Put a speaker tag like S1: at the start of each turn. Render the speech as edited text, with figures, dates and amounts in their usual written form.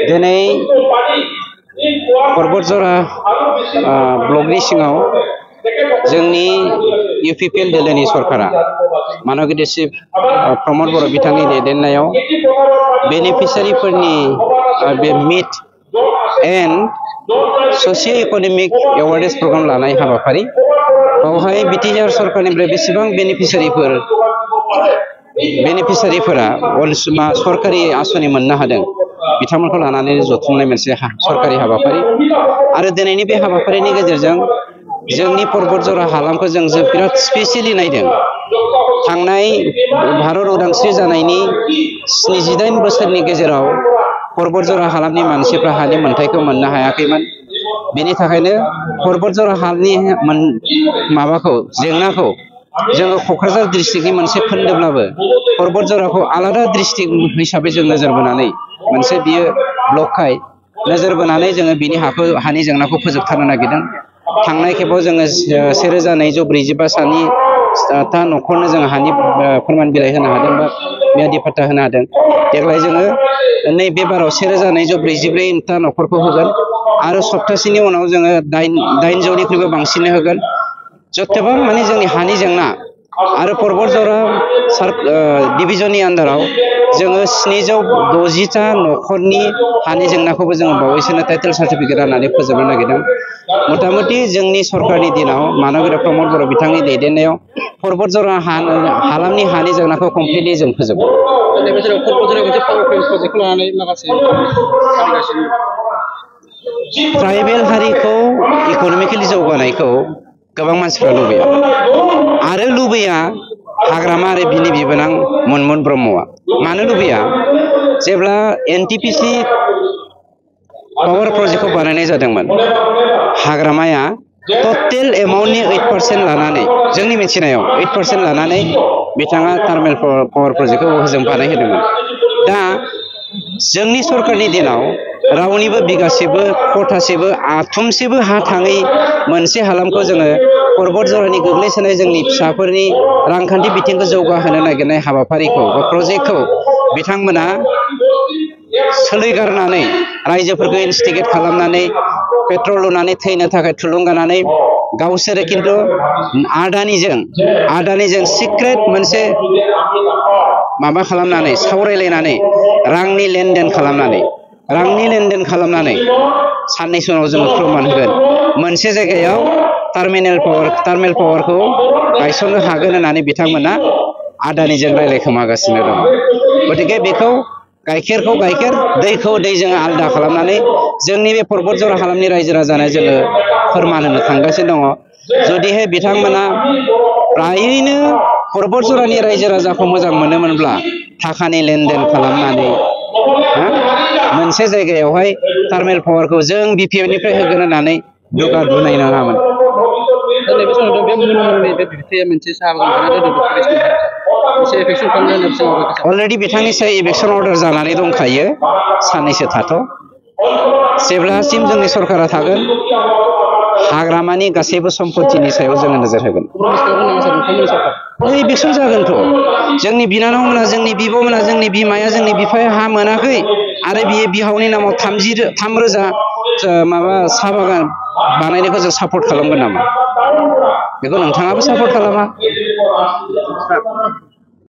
S1: दिनै परबतजरा ब्लकनि सिङाव जोंनि UPPL दोलोनि सरकारा मानगीर चिफ प्रमद बर' बिथांनि दैदेननायाव बेनिफिसियारिफोरनि बे मिट एन्ड ससियो इकोनमिक एवारनेस प्रग्राम लानाय हाबाफारि बावहाय बिटिआर सरकारनिफ्राय बेसेबां बेनिफिसियारिफोरा सरकारि आसनि मोननो हादों बिथांमोनखौ लानानै जथुमनाय मोनसे सरकारि हाबाफारि आरो दिनैनि बे हाबाफारिनि गेजेरजों जोंनि परबतजरा हालामखौ जों बिराद स्पेसियेलि नायदों। थांनाय भारत उदांस्रि जानायनि 79 बोसोरनि गेजेराव परबतजरा हालामनि मानसिफ्रा हानि मोनथायखौ मोननो हायाखैमोन। बेनि थाखायनो परबतजरा हालामनि माबाखौ जेंनाखौ जोङो क'क्राझार डिस्ट्रिक्टनि मोनसे खोन्दोब्लाबो परबतजराखौ आलादा डिस्ट्रिक्ट हिसाबै जों नोजोर बोनानै मोनसे बियो ब्लकखाय नोजोर बोनानै जोङो बिनि हानि जेंनाखौ फोजोबथारनो नागिरदों। थांनाय खेबाव जोङो 1245 सानि न'खरनो जोङो हानि फोरमान बिलाइ होनो हादों बा मियादि फाट्टा होनो हादों। देग्लाय जोङो नैबे बाराव 1244 न'खरखौ होगोन आरो सप्तासेनि उनाव जोङो 800निख्रुइबो बांसिन होगोन। जथेबां माने जोंनि हानि जेंना आरो परबतजरा डिभिजननि आन्दाराव जोङो 760टा न'खरनि हानि जेंनाखौबो जोङो बावैसोनो टाइटेल सार्टिफिकेट राननानै फोजोबनो नागिरदों। मथामथि जोंनि सरकारनि दिनाव मानगीर प्रमद बर' बिथांनि दैदेननायाव परबतजरा हालामनि हानि जेंनाखौ कमप्लिटलि जों फोजोबगोन। ट्राइबेल हारिखौ इक'नमिकेलि जौगानायखौ गोबां मानसिफ्रा लुबैया आरो लुबैया हाग्रामा आरो बिनि बिबोनां मनमोहन ब्रह्मआ। मानो लुबैया? जेब्ला NTPC पावार प्रजेक्टखौ बानायनाय जादोंमोन हाग्रामाया टटेल एमाउन्टनि 8% लानानै जोंनि मिथिनायाव 8% लानानै बिथाङा टार्मेल पावार प्रजेक्टखौ हजों बानायहोदोंमोन। दा जोंनि सरकारनि दिनाव रावनिबो बिगासेबो खथासेबो आथुमसेबो हा थाङै मोनसे हालामखौ जोङो परबतजरानि गोग्लैसोनाय जोंनि फिसाफोरनि रांखान्थि बिथिंखौ जौगाहोनो नागिरनाय हाबाफारिखौ बा प्रजेक्टखौ बिथांमोना सोलिगारनानै रायजोफोरखौ इनस्टिगेट खालामनानै पेट्रल लुनानै थैनो थाखाय थुलुंगानानै गावसोरो खिन्थु आदानिजों सिक्रेट मोनसे माबा खालामनानै सावरायलायनानै रांनि लेनदेन खालामनानै साननैसो उनाव जोङो फोरमान होगोन मोनसे जायगायाव टार्मेल पावारखौ गायसननो हागोन होननानै बिथांमोना आदानिजों रायलायखोमागासिनो दङ। गतिके बेखौ गाइखेरखौ गाइखेर दैखौ दै जोङो आलादा खालामनानै जोंनि बे परबतजरा हालामनि रायजो राजानो जोङो फोरमान होनो थांगासिनो दङ। जुदिहाय बिथांमोना फ्रायैनो परबतजरानि रायजो राजाखौ मोजां मोनोमोनब्ला थाखानि लेनदेन खालामनानै मोनसे जायगायावहाय टार्मेल पावारखौ जों BPF-निफ्राय होगोन होननानै दुगा दुनाय नङामोन। अलरेडि बिथांनि सायाव इभिकसन अर्डार जानानै दंखायो। साननैसो थाथ'। जेब्लासिम जोंनि सरकारा थागोन हाग्रामानि गासैबो सम्पतिनि सायाव जोङो नोजोर होगोन। इभिकसन जागोनथ'। जोंनि बिनानावमोना जोंनि बिब'मोना जोंनि बिमाया जोंनि बिफाया हा मोनाखै आरो बियो बिहावनि नामाव 3,000 माबा साहा बागान बानायनायखौ जों सापर्ट खालामगोन नामा? बेखौ नोंथाङाबो सापर्ट खालामा।